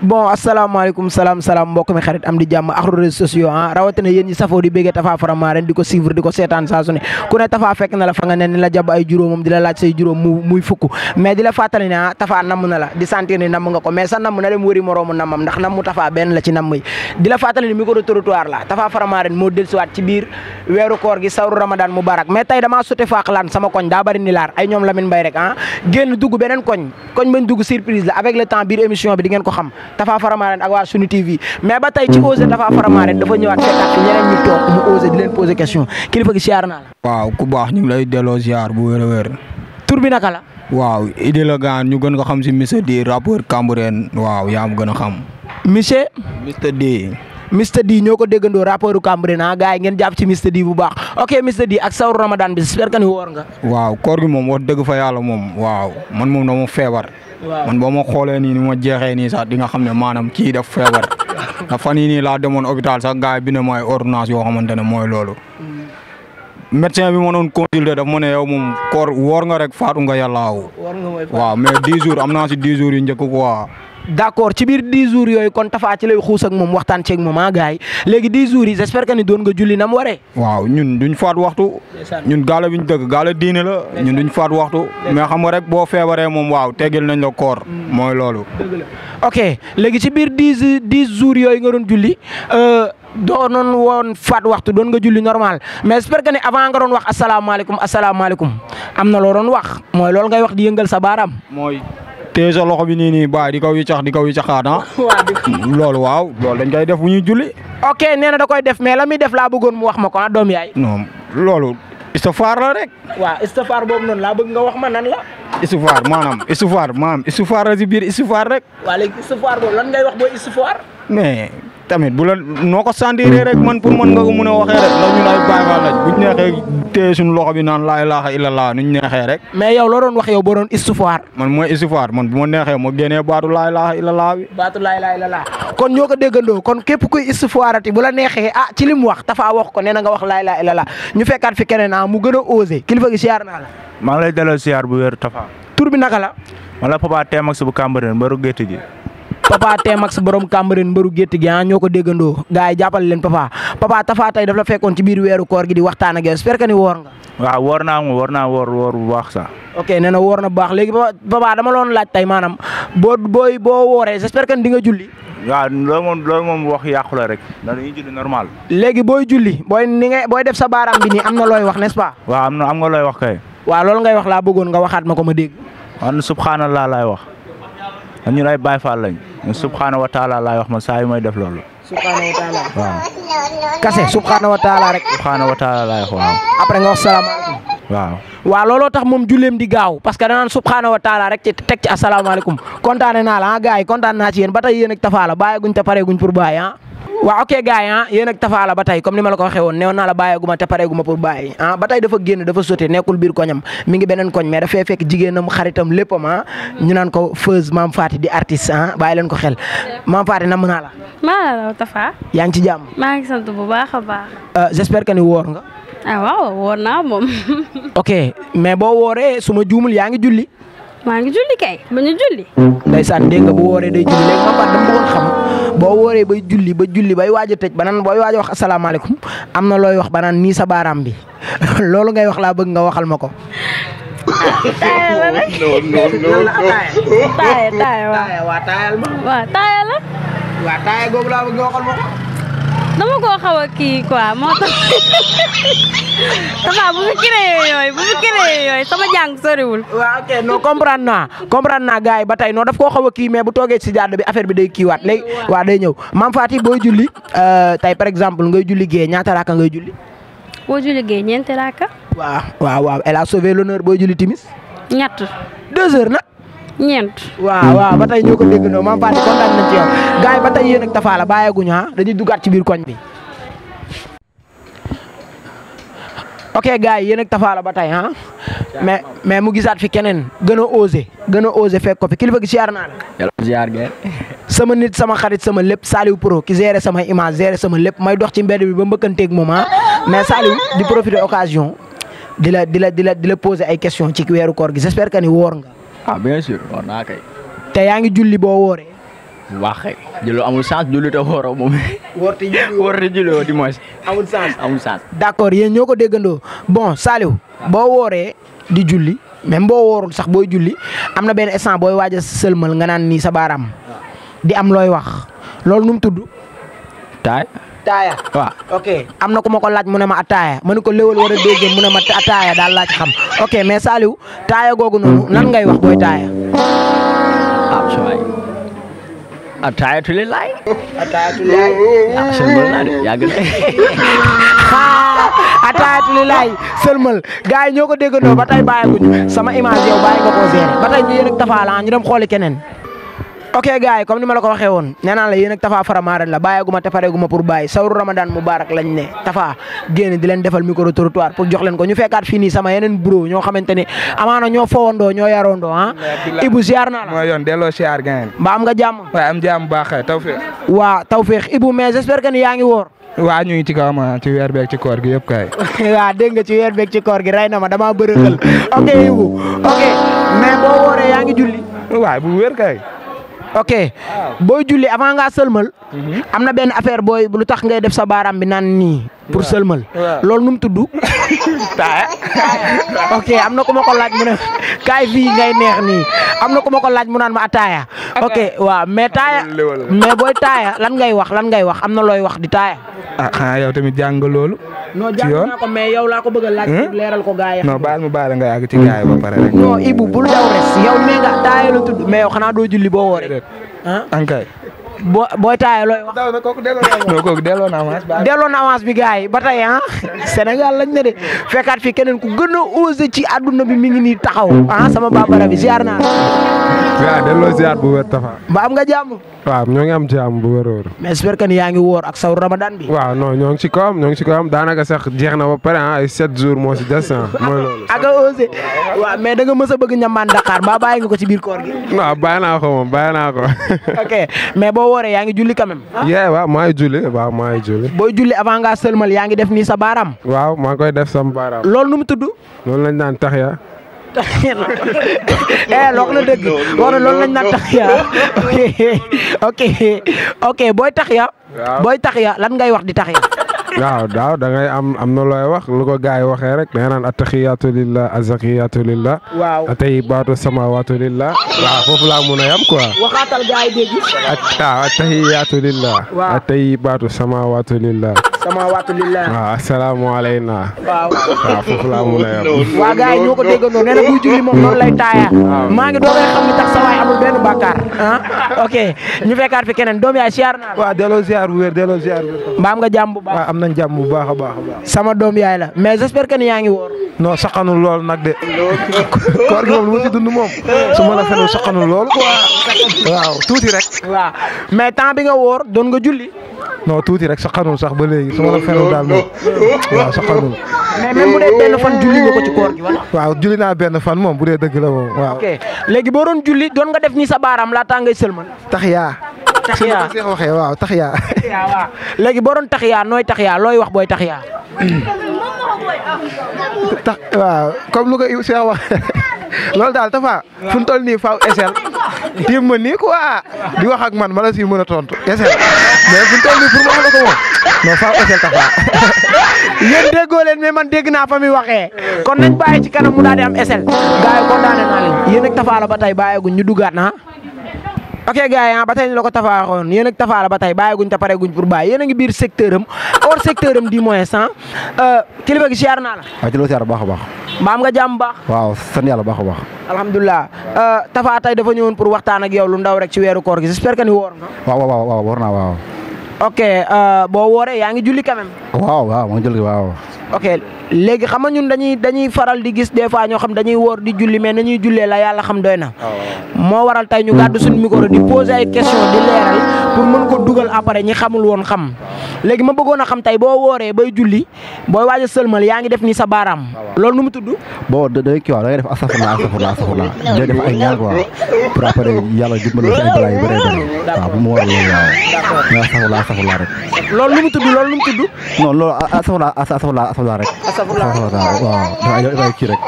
bon asalaamaaleykum salaam mbokk mi xarit am di jàmm ak réseaux sociaux rawatina yéen ñi safoo di béggee Tapha Faramareen di ko suivre di ko seetaan saa su ne ku ne Tapha fekk na la fa nga ne ni la jàpp ay juróomam di la laaj say juróom muy fukk mais di la fàttali ne Tapha namm na la di sentir ni namm nga ko mais sa namm na dem wëri moroomu nammam ndax nammu Tapha benn la ci namm yi di la fàttali ni micro trottoir la Tapha Faramareen moo dellusiwaat ci biir weeru koor gi sawru Ramadan Mubarak mais tey damaa sote faaxlaan sama koñ daa bari ni laar ay ñoom Lamine Mbaye rek génn dugg beneen koñ bañ dugg surprise la avec le temps biir émission bi di ngeen ko xam Tapha Faramareen ak waa Sunu TV mais ba tey ci osé Tapha Faramareen dafa ñëwaat fekkaat fi ñeneen ñu toog mu osé di leen poser question kilifa gi siyaar naa la. waaw ku baax ñu ngi lay delloo siyaar bu wér a wér. tur bi naka la. waaw Idi la gaan ñu gën ko xam si Mr D rappeur Cambérène waaw yaa ma gën a xam. monsieur. Mr D. Mr D ñoo ko déggandoo rapportu Cambérène gars yi ngeen jàpp ci Mr D bu baax ok Mr D ak sawru Ramadan bi j'espère que ni woor nga. waaw koor gi moom wax dëgg fa yàlla moom waaw man moom dama feebar. man boo ma xoolee nii ni ma jeexee nii sax di nga xam ne maanaam kii daf feebar. ndax fan yii nii laa demoon hôpital sax gars yi bind ma ay ordonnance yoo xamante ne mooy loolu. médecin bi ma doon consulter daf ma ne yow moom koor woor nga rek faatu nga yàllaaw. waaw mais 10 jours am naa si 10 jours yu njëkk quoi. d'accord ci biir 10 jours yooyu kon Tapha ci lay xuus ak moom waxtaan ceeg moom gars yi léegi 10 jours yi j'espère que ni doon nga julli na mu waree. waaw ñun duñ faat waxtu. ñun gaale bi ñu dëkk gaale diine la. ñun duñ faat waxtu. mais xam nga rek boo feebaree moom waaw teggil nañ la koor. mooy loolu. ok léegi ci biir 10 jours yooyu nga doon julli doonoon woon faat waxtu doon nga julli normal mais j'espère que ni avant nga doon wax asalaamaaleykum am na loo doon wax mooy loolu ngay wax di yëngal sa baaraam. mooy. tee sa loxo bi nii baay di kaw yi caxaat loolu waaw loolu dañ koy def bu ñuy julli. ok nee na da koy def mais la muy def laa bëggoon mu wax ma ko doom yaay. non loolu istifaar la rek. waaw istifaar boobu noonu laa bëgg nga wax ma nan la. istifaar la si biir istifaar rek. waaw léegi istifaar boobu lan ngay wax booy istifaar. mais tamit bu la noo ko sentiree rek man pour man nga ko mën a waxee rek ndax ñun ay baay faal lañ bu ñu neexee téye suñu loxo bi naan laa ilaaha illallah nu ñu neexee rek. mais yow loo doon wax yow boo doon istifaar. man mooy istifaar man bu ma neexee ma génnee baatu laa ilaaha illallah bi. baatu laa ilaaha illallah kon ñoo ko déggandoo kon képp kuy istifaarati bu la neexee ci li mu wax Tapha wax ko nee na nga wax laa ilaaha illallah ñu fekkaat fi keneen mu gën a osé kilifa gi siyaar naa la. maa ngi lay delloo siyaar bu wér Tapha. tur bi naka la. man la Papa Tmax bu Cambérène mbaru gétt gi. Papa Tmax borom Cambérène mbaru gétt gi ñoo ko déggandoo gars yi jàppale leen Tapha Tapha tey daf la fekkoon ci biir weeru koor gi di waxtaan ak yow j'espère que ni woor nga. waaw woor naa woor bu baax sax. ok nee na woor na bu baax léegi Papa dama loon laaj tey maanaam boo wooree j'espère que ni di nga julli. waaw loolu moom wax yàqu la rek dañuy julli normal. léegi booy julli booy def sa baaraam bi nii am na looy wax n'est-ce pas. waaw am nga looy wax kay. waaw loolu ngay wax laa bëggoon nga waxaat ma ko ma dégg. man subhanallah laay wax. ñun ay Baay Faal lañ. subhanahu wa taala laay wax man saa yu may def loolu. subhanahu wa taala. waaw. kase subhanahu wa taala rek. subhanahu wa taala laay wax waaw. après nga wax salaamaaleykum. waaw looloo tax moom julleem di gaaw parce que danaan subhanahu wa taala rek ci teg ci asalaamaaleykum kontaane naa la gars yi kontaan naa ci yéen ba tey yéen ak Tapha la bàyyeeguñ te pareeguñ pour bàyyi waaw ok gars yi yéen ak Tapha la ba tey comme ni ma la ko waxee woon newoon naa la bàyyeeguma te pareeguma pour bàyyi ba tey dafa génn dafa sote nekkul biir koñam mi ngi beneen koñ mais dafay fekk jigéenam xaritam léppam ñu naan ko Feuz Mame Faty di artiste bàyyi leen ko xel Mame Faty namm naa la. maa la Tapha. yaa ngi ci jàmm. maa ngi sant bu baax a baax. j'espère que ni woor nga. waaw woor naa moom. ok mais boo wooree su ma juumul yaa ngi julli. maa ngi julli kay ba ñu julli. ndeysaan dégg nga bu wooree day julli léegi Mame Faty dama bëggoon xam boo wooree bay julli bay waaj a tëj ba naan booy waaj a wax asalaamaaleykum am na looy wax ba naan nii sa baaraam bi loolu ngay wax laa bëgg nga waxal ma ko. taaya la rek. taaya waaw taayal ma. waaw taaya la. waaw taaya googu laa bëgg nga waxal ma ko. dama koo xaw a kii quoi moo tax Tapha bu fi créé yooyu sama jàng soriwul. waaw ok non comprendre naa gars yi ba tey non daf koo xaw a kii mais bu toogee ci jàdd bi affaire bi day kiiwaat léegi waaw day ñëw Mame Faty booy julli tey par exemple ngay julli gée ñaata raaka ngay julli. boo julli gée ñeenti raaka. waaw elle a sauvé l'honneur booy julli timis. ñett. 2 heures nag. ñeent. waaw ba tey ñoo ko déggandoo Mame Faty kontaan nañ ci yow gars yi ba tey yéen ak Tapha la bàyyeeguñu dañuy duggaat ci biir koñ bi. ok gars yi yéen ak Tapha la ba tey mais mu gisaat fi keneen gën a osé fekk ko fi kilifa gi siyaar naa la. yàlla siyaar ngeen. sama nit sama xarit sama lépp Saliou Pro ki géré sama image géré sama lépp may dox ci mbedd bi ba mbëkkanteeg moom mais Saliou di profiter occasion di la poser ay questions ci weeru koor gi j'espère que ni woor nga. bien sûr war naa kay. te yaa ngi julli boo wooree. bu baax kay julli amul chance julli te wooroo moom. woor te julli woo di moins. amul sens amul chance. d'accord yéen ñoo ko déggandoo bon Saliou boo wooree di julli même boo woorul sax booy julli am na benn instant booy waaj a sëlmal nga naan nii sa baaraam di am looy wax loolu nu mu tudd. taaya waaw. ok am na ku ma ko laaj mu ne ma ataaya ma ne ko léwal war a dégg mu ne ma ataaya daal laaj xam ok mais Saliou taaya googu noonu nan ngay wax booy taaya. ataaya tuli laay. ataaya tuli laay. sëlmal naa de yàgg na. ataaya tuli laay sëlmal gars yi ñoo ko déggandoo ba tey bàyyiguñu sama image yow bàyyi nga koo gérer ba tey ñu yéen ak Tapha la ñu dem xooli keneen. ok gars yi comme ni ma la ko waxee woon nee naa la yéen ak Tapha Faramareen la bàyyeeguma te pareeguma pour bàyyi sawru Ramadan Mubarak lañ ne Tapha génn di leen defal micro trottoir pour jox leen ko ñu fekkaat fii nii sama yeneen bro ñoo xamante ne amaana ñoo fowandoo ñoo yarondoo ah. Ibou ziar naa la. mooy yoon delloo ziar gain. mbaa am nga jàmm. waaw am jàmm baax tawfeex. waa tawfeex Ibou mais j'espère que ni yaa ngi woor. waa ñu ngi ci kaw ma ci weer beeg ci koor gi yëpp kay. waaw dégg nga ci weer beeg ci koor gi rey na ma damaa bërëxal ok Ibou ok mais boo wooree yaa ngi julli. waay bu wér kay. ok booy julli avant ngaa sëlmal. am na benn affaire booy lu tax ngay def sa baaraam bi naan nii. pour sëlmal. loolu nu mu tudd. ok am na ku ma ko laaj mu ne kaay fii ngay neex nii am na ku ma ko laaj mu naan ma ataaya. ok waaw mais taaya mais booy taaya lan ngay wax am na looy wax di taaya. xanaa yow tamit jàng loolu. non jàng naa ko mais yow laa ko bëgg a laaj. leeral ko gaa yi. non baal mu baal nga yàgg ci gaa yi ba pare rek. non Ibou bul daw res yow nee nga taaya la tudd mais yow xanaa doo julli boo wooree. ankay. booy taaya looy wax. daw na kooku delloo na avance. delloo na avance bi gars yi ba tey Sénégal lañ ne de fekkaat fi keneen ku gën a osé ci àdduna bi mi ngi nii taxaw sama bambara bi ziar naa la. waaw delloo ziar bu wér Tapha. ba am nga jàmm. waaw ñoo ngi am jàmm bu wér-wér. mais j'espère que ni yaa ngi woor ak sawru Ramadan bi. waaw non ñoo ngi ci kawam daanaka sax jeex na ba pare ay 7 jours moo si des mooy loolu. ak a osé waaw mais da nga mës a bëgg ñambaan Dakar ba bàyyi nga ko ci biir koor gi. waaw bàyyi naa ko. ok mais boo wooree yaa ngi julli quand même. waaw maa ngi julli. booy julli avant ngaa sëlmal yaa ngi def nii sa baaraam. waaw maa ngi koy def sama baaraam. loolu nu mu tudd. loolu lañ naan taxiya. loolu la dëgg loolu lañ naan taxiya ok booy taxiya. booy taxiya lan ngay wax di taxiya. waaw da ngay am na looy wax lu ko gars yi waxee rek da nga naan attaxiyaatu lillah azakiyatu lillah. waaw atayibaatu samawaatu lillah. waaw foofu laa mun a yam quoi. waxaatal gars yi dégg. attahiyaatu lillah. waaw atayibaatu samawaatu lillah. samawaatu lillah. waaw asalaamaaleykum. waaw foofu laa mun a yam. waa gars yi ñoo ko déggandoo nee na buy julli moom noonu lay taaya. maa ngi doogay xam ni tax sa waay amul benn bàkkaar ok ñu fekkaat fi keneen doom yaay ziar naa la. waaw delloo ziar bu wér. mbaam nga jàmm bu baax. waaw am nañ jàmm bu baax a baax. sama doom yaay la mais j'espère que ni yaa ngi woor. non saxanul lool nag de. koor gi moom lu ma si dund moom. su ma la fenul saxanul lool quoi. waaw tuuti rek. waaw mais temps bi nga woor doon nga julli. non tuuti rek saxanul sax ba léegi su ma la fenul daal moom waaw saxanul. mais même bu dee benn fan julli nga ko ci koor gi wala. waaw julli naa benn fan moom bu dee dëgg la moom waaw. ok léegi boo doon julli doon nga def ni sa baaraam laataa ngay sëlmal. taxiyaa. taxiyaa su ma waxee waaw taxiyaa. waaw léegi boo doon taxiyaa nooy taxiyaa looy wax booy taxiyaa. waaw comme lu ko Cheikh wax loolu daal Tapha fu mu toll nii faaw esel tiim ma nii quoi di wax ak man ma la si mën a tontu esel mais fu mu toll nii pour ma wax la ko moom non faaw esel Tapha. yéen déggoo leen mais man dégg naa fa mi waxee kon nañ bàyyi ci kanam mu daal di am esel gars yi kontaane naa leen yéen ak Tapha la ba tey bàyyeeguñ ñu duggaat na ok gars yi ba tey ni la ko Tapha waxoon yéen ak Tapha la ba tey bàyyeeguñ te pareeguñ pour bàyyi yéen a ngi biir secteur am hors secteur am du moins kilifa gi siyaar naa la. waaw ci loo siyaar baax a baax. mbaam nga jàmm baax. waaw sant yàlla baax a baax. alhamdulilah Tapha tey dafa ñëwoon pour waxtaan ak yow lu ndaw rek ci weeru koor gi j'espère que ni woor nga. waaw woor naa waaw. ok boo wooree yaa ngi julli quand même. waaw maa ngi julli waaw. ok léegi xam nga ñun dañuy faral di gis des fois ñoo xam dañuy woor di julli mais nañuy jullee la yàlla xam doy na. moo waral tey ñu gàddu suñu micro di poser ay questions di leeral pour mën ko dugal après ñi xamul woon xam léegi ma bëggoon a xam tey boo wooree bay julli booy waaj a sëlmal yaa ngi def ni sa baaraam. loolu nu mu tudd. boo da ngay kii waaw da ngay def astafurlah day def ay ñaan quoi pour après yàlla dimbali si ay balaa yu bëree bëri waaw bu mu waral loolu waaw mais astafurlah rek. loolu nu mu tudd. non loolu astafurlah astafurlah rek. astafurlah waaw dafay kii rek.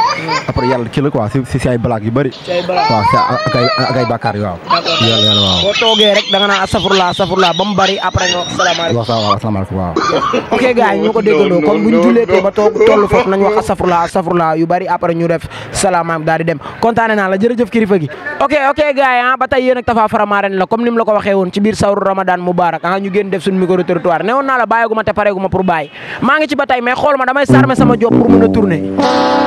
après yàlla kii la quoi si ay blague yu bëri. waaw ak ay bàkkaar yi waaw. yàlla waaw. boo toogee rek da nga naan astafurlah ba mu bari après nga wax salaamaaleykum. waaw asalaamaaleykum waaw. ok gars yi ñu ko déggandoo kon bu ñu julleetee ba toll foofu nañ wax astafurlah yu bari après ñu def salaamaaleykum daal di dem kontaane naa la jërëjëf kilifa gi. ok gars yi ba tey yéen ak Tapha Faramareen la comme ni mu la ko waxee woon ci biir sawru Ramadan Mubarak ñu génn def suñu micro territoire ne woon naa la bàyyaguma te pareeguma pour bàyyi maa ngi ci ba tey mais xool ma damay sarme sama job pour mën a tourner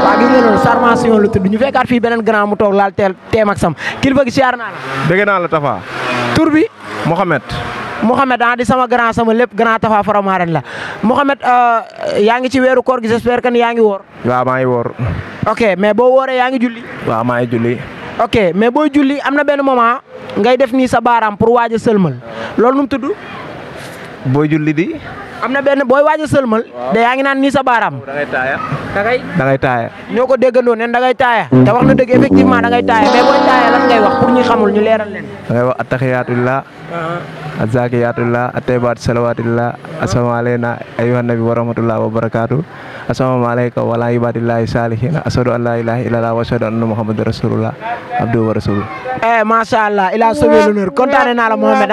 waa gis nga loolu sarmation la tudd ñu fekkaat fii beneen grand mu toog laal teem ak sam kilifa gi siyaar naa la. dégg naa la Tapha. tur bi. Mouhamed di sama grand sama lépp grand Tapha Faramareen la Mouhamed yaa ngi ci weeru koor gi j'espère que ni yaa ngi woor. waaw maa ngi woor. ok mais boo wooree yaa ngi julli. waaw maa ngi julli. ok mais booy julli am na benn moment ngay def nii sa baaraam pour waaj a sëlmal loolu nu mu tudd. booy julli di. am na benn booy waaj a sëlmal. de yaa ngi naan nii sa baaraam. da ngay taaya. da ngay taaya. ñoo ko déggandoo neen da ngay taaya. te wax na dëgg effectivement da ngay taaya mais booy taaya lan ngay wax pour ñi xamul ñu leeral leen. da ngay wax attaxiyaatullah. azakiyatullah ataybat salawatullah assalamu alayna ayyuhan nabi wa rahmatullah wa barakatuh assalamu alayka wa ala ibadillahi salihin ashhadu an la ilaha illallah wa ashhadu anna muhammadar rasulullah abduhu wa rasuluh. Masha Allah il a sauvé l'honneur kontaane naa la Mohamed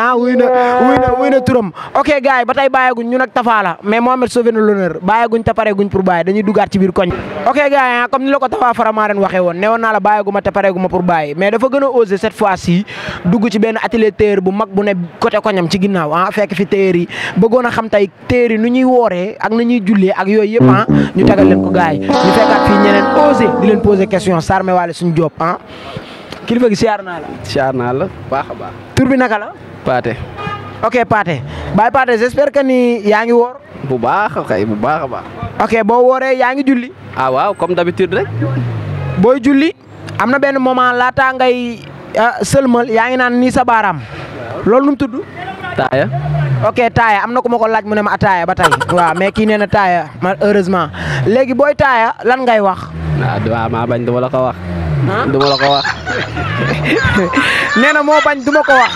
wuy na turam ok gars yi ba tey bàyyeeguñ ñu nag Tapha la mais Mohamed sauvé na l'honneur bàyyeeguñ te pareeguñ pour bàyyi dañuy dugaat ci biir koñ. ok gars yi comme ni la ko Tapha Faramareen waxee woon ne woon naa la bàyyeeguma te pareeguma pour bàyyi mais dafa gën a osé cette fois-ci dugg ci benn atelier tailleur bu mag bu ne côté koñam ci ginnaaw fekk fi tailleur yi bëggoon a xam tey tailleur yi nu ñuy wooree ak nu ñuy jullee ak yooyu yëpp ñu tagal leen ko gars yi ñu fekkaat fii ñeneen osé di leen poser question sarme waale suñu job kilifa gi siyaar naa la. siyaar naa la baax a baax. tur bi naka la. Paate. ok Paate Baye Paate j'espère que ni yaa ngi woor. bu baax kay bu baax a baax. ok boo wooree yaa ngi julli. waaw comme d'habitude rek. booy julli am na benn moment laata ngay sëlmal yaa ngi naan nii sa baaraam loolu nu mu tudd. taaya. ok taaya am na ku ma ko laaj mu ne ma ataaya ba tey. waaw mais kii nee na taaya heureusement léegi booy taaya lan ngay wax. waaw maa bañ duma la ko wax. duma la ko wax. nee na moo bañ duma ko wax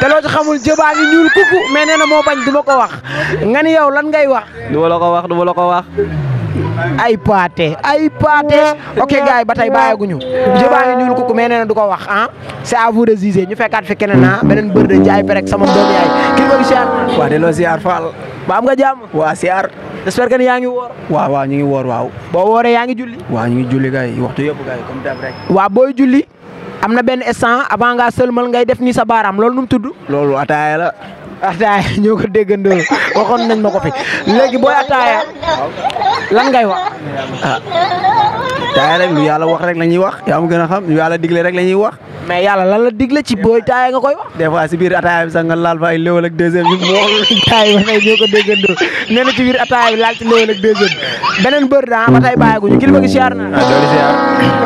te loo ci xamul jëbaa ngi ñuul kuku mais nee na moo bañ duma ko wax nga ni yow lan ngay wax. duma la ko wax. ay Paate ok gars yi ba tey bàyyeeguñu jëbaa ngi ñuul kuku mais nee na du ko wax c'est à vous de juger ñu fekkaat fi keneen beneen bër de jaay perek sama doom yaay kii bëgg siyaar. waa delloo siyaar Fall. ba am nga jàmm. waa siyaar. j'espère que ni yaa ngi woor. waaw ñu ngi woor waaw. boo wooree yaa ngi julli. waaw ñu ngi julli kay waxtu yëpp kay comme dab rek. waaw booy julli am na benn instant avant ngaa sëlmal ngay def nii sa baaraam loolu nu mu tudd. loolu ataaya la. ataaya ñoo ko déggandoo waxoon nañ ma ko fi léegi booy ataaya lan ngay wax. taaya rek lu yàlla wax rek la ñuy wax yaa ma gën a xam lu yàlla digle rek la ñuy wax. mais yàlla lan la digle ci booy taaya nga koy wax. des fois si biir ataaya bi sax nga laal fa ay léwal ak deuxième bi mu wax. taay ba tey ñoo ko déggandoo nee na ci biir ataaya bi laal ci léwal ak deuxième beneen bër ba tey bàyyeeguñu kilifa gi siyaar na. dooli siyaar.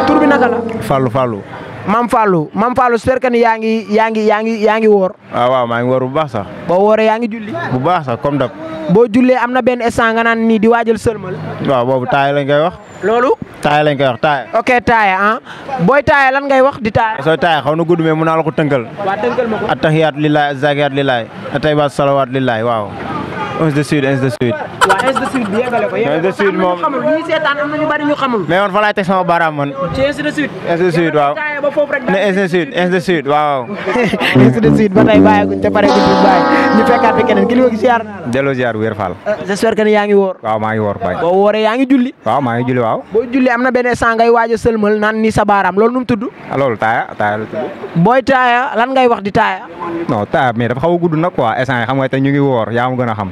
tur bi naka la. Fallou. Mam Fallou j'espère que ni yaa ngi woor. waaw maa ngi woor bu baax sax. boo wooree yaa ngi julli. bu baax sax comme dab. boo jullee am na benn instant nga naan nii di waajal sëlmal. waaw boobu taaya lañ koy wax. loolu. taaya lañ koy wax taaya. ok taaya booy taaya lan ngay wax di taaya. sooy taaya xaw na gudd mais mun naa la ko tënkal. waa tënkal ma ko. attahiyaatu lillahi azzakiyaatu lillahi atayyibaatu salawaatu lillahi waaw. ainsi de suite. waaw ainsi de suite bi yeggale ko. ainsi de suite moom xamul ñi seetaan am na ñu bari ñu xamul. mais man fa laay teg sama baaraam man. ci ainsi de suite. ainsi de suite waaw. ba foofu rek ne ainsi de suite waaw. ainsi de suite ba tey bàyyeeguñ te pare guñ ci bàyyi ñu fekkaat fi keneen kilifa gi siyaar naa la. delloo ziar wér Fall. j'espère que ni yaa ngi woor. waaw maa ngi woor bay. boo wooree yaa ngi julli. waaw maa ngi julli waaw. boo julli am na benn instant ngay waaj a sëlmal naan ni sa baaraam loolu nu mu tudd. loolu taaya la tudd. booy taaya lan ngay wax di taaya. non taaya mais dafa xaw a gudd nag quoi instant yi xam nga te ñu ngi woor yaa ma gën a xam.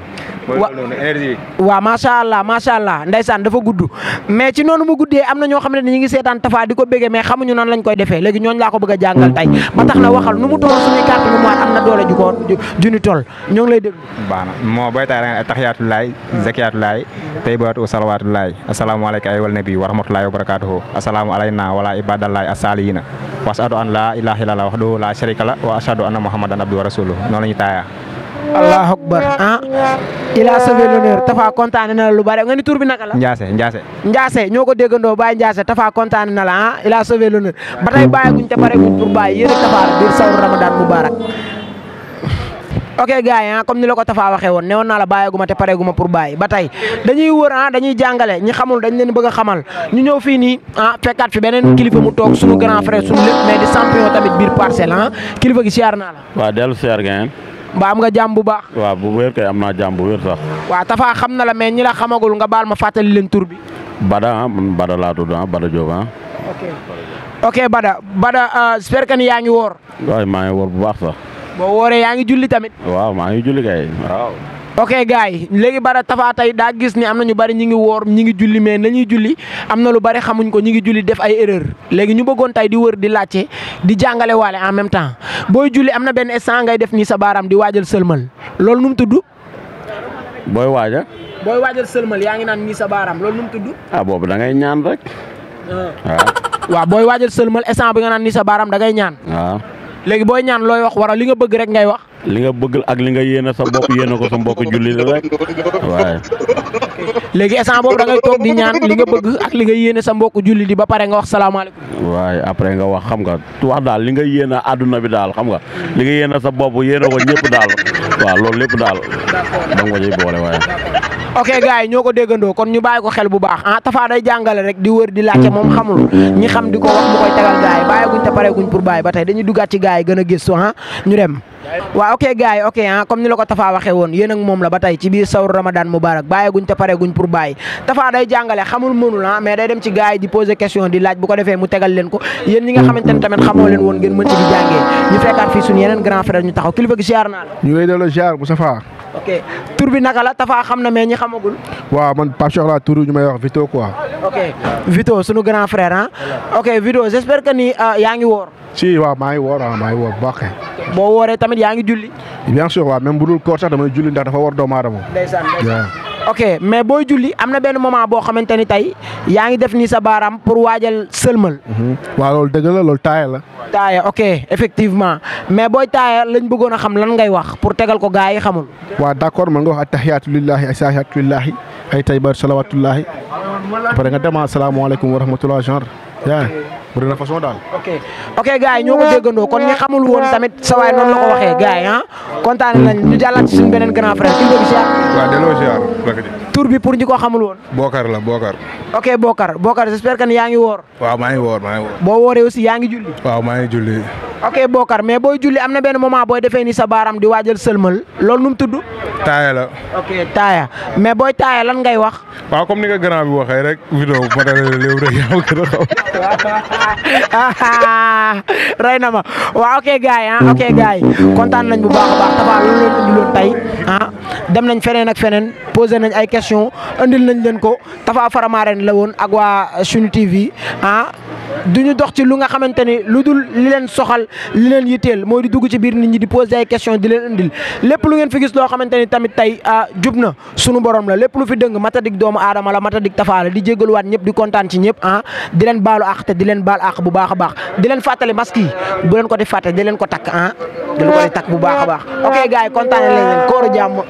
waaw macha allah ndeysaan dafa gudd mais ci noonu mu guddee am na ñoo xam ne ñu ngi seetaan Tapha di ko béggee mais xamuñu nan lañ koy defee léegi ñooñu laa ko bëgg a jàngal tey ba tax na waxal nu mu toll suñuy carte nu mu waat am na doole ju toll ñoo ngi lay déglu. baax na moo booy taay da nga taxiyaatullaay zakiyaatullaay tayyibaatu salawaatullaay asalaamaaleykum ay wal nabi wa rahmatullaahi wa barakaatuhu asalaamu alayna wala ibadallahi asaalihina wa ashadu an laa ilaaha illallaah wahdahu laa sharika lahu wa ashadu anna muhammadan abduhu wa rasuluhu noonu la ñuy taaya. Allahu akbar il a sauvé l'honneur Tapha kontaane na la lu bare nga ni tur bi naka la. Ndiasse ñoo ko déggandoo Baye Ndiasse Tapha kontaane na la il a sauvé l'honneur ba tey bàyyi guñ te pare guñ pour bàyyi yéen a Tapha biir sawru Ramadan Mubarak ok gars yi comme ni la ko Tafa waxee woon newoon naa la bàyyeeguma te pareeguma pour bàyyi ba tey dañuy wër dañuy jàngale ñi xamul dañ leen bëgg a xamal ñu ñëw fii nii fekkaat fi beneen kilifa mu toog suñu grand frère suñu lépp mais di champion tamit biir Parcelles kilifa gi siyaar naa la. waaw dellu siyaar ngeen. mbaa am nga jàmm bu baax. waaw bu wér kay am naa jàmm bu wér sax. waaw Tafa xam na la mais ñi la xamagul nga baal ma fàttali leen tur bi. Bada man Bada laa tudd Bada Diop ok Bada j'espère que ni yaa ngi woor. waaw maa ngi woor bu baax sax. boo wooree yaa ngi julli tamit. waaw maa ngi julli kay waaw. ok gars yi léegi Bada Tafa tey daa gis ni am na ñu bari ñi ngi woor ñi ngi julli mais nañuy julli am na lu bari xamuñ ko ñi ngi julli def ay erreur léegi ñu bëggoon tey di wër di laajte di jàngale waale en même temps booy julli am na benn instant ngay def nii sa baaraam di waajal sëlmal loolu nu mu tudd. booy waajal sëlmal yaa ngi naan nii sa baaraam loolu nu mu tudd. boobu da ngay ñaan rek. waaw booy waajal sëlmal instant bi nga naan nii sa baaraam da ngay ñaan. waaw. léegi booy ñaan looy wax wala li nga bëgg rek ngay wax. li nga bëgg ak li nga yéene sa bopp yéene ko sa mbokk julli rek waaye. léegi instant boobu da ngay toog di ñaan li nga bëgg ak li nga yéene sa mbokk julli di ba pare nga wax salaamaaleykum. waaye après nga wax xam nga wax daal li nga yéene àdduna bi daal xam nga li nga yéene sa bopp yéene ko ñëpp daal waaw loolu lépp daal da nga ko ciy boole waaye. ok gars yi ñoo ko déggandoo kon ñu bàyyi ko xel bu baax Tafa day jàngale rek di wër di laajte moom xamul ñi xam di ko wax mu koy tegal gars yi bàyyeeguñ te pareeguñ pour bàyyi ba tey dañuy duggaat ci gars yi gën a gëstu ñu dem. waaw ok gars yi ok comme ni la ko Tafa waxee woon yéen ak moom la ba tey ci biir sawru Ramadan Mubarak bàyyeeguñ te pareeguñ pour bàyyi Tafa day jàngale xamul mënul mais day dem ci gars yi di poser question di laaj bu ko defee mu tegal leen ko yéen ñi nga xamante ne tamit xamoo leen woon ngeen mën ci di jàngee ñu fekkaat fii suñu yeneen grand frère ñu taxaw kilifa gi ziar naa la. ñu ngi delloo ziar bu Safa. ok tur bi naka la Tafa xam na mais ñi xamagul. waaw man Pape Cheikh la tur ñu may wax Vito quoi. ok Vito sunu grand frère ok Vito j'espère que ni yaa ngi woor. si waaw maa ngi woor bu baax kay. boo wooree tamit yaa ngi julli. bien sûr waaw même bu dul koor sax damay julli ndax dafa war doomu aadama. ndeysaan ok mais booy julli am na benn moment boo xamante ni tey yaa ngi def nii sa baaraam pour waajal sëlmal. waaw loolu dëgg la loolu taaya la. taaya ok effectivement mais booy taaya lañ bëggoon a xam lan ngay wax pour tegal ko gaa yi xamul. waaw d'accord man nga wax attahiyaatu lillahi assahiyaatu lillahi ay tayyibaatu salawaatullahi après nga dem asalaamaaleykum wa rahmatulah genre yaa bëri na façon daal. ok gars yi ñoo ko déggandoo kon ñi xamul woon tamit sa waay noonu la ko waxee gars yi kontaan nañ ñu jàllaat ci suñu beneen grand frère kii bi ziar. waaw delloo ziar. tur bi pour ñi ko xamul woon. Bokar la Bokar. ok Bokar j'espère que ni yaa ngi woor. waaw maa ngi woor. boo wooree aussi yaa ngi julli. waaw maa ngi julli. ok Bokar mais booy julli am na benn moment booy defee ni sa baaraam di waajal sëlmal loolu nu mu tudd. taaya la. ok taaya mais booy taaya lan ngay wax. waaw comme ni nga grand bi waxee rek vidéo bu ma dalee léew rek yaa ma gën a xam. rey na ma waaw ok gars yi kontaan nañ bu baax a baax Tafa loolu leen indiloon tey dem nañ feneen ak feneen posé nañ ay question andil nañ leen ko Tafa Faramareen la woon ak waa Sunu TV duñu dox ci lu nga xamante ni lu dul li leen soxal li leen yitteel mooy di dugg ci biir nit ñi di poser ay question di leen indil lépp lu ngeen fi gis loo xamante ni tamit tey jub na sunu borom la lépp lu fi dëng matadik doomu aadama la matadik Tafa la di jégaluwaat ñëpp di kontaan ci ñëpp di leen baalu àq te di leen baal àq bu baax a baax di leen fàttali masque yi bu leen ko di fàtte di leen ko takk di leen ko di takk bu baax a baax ok gars yi kontaan nañ leen kooru jàmm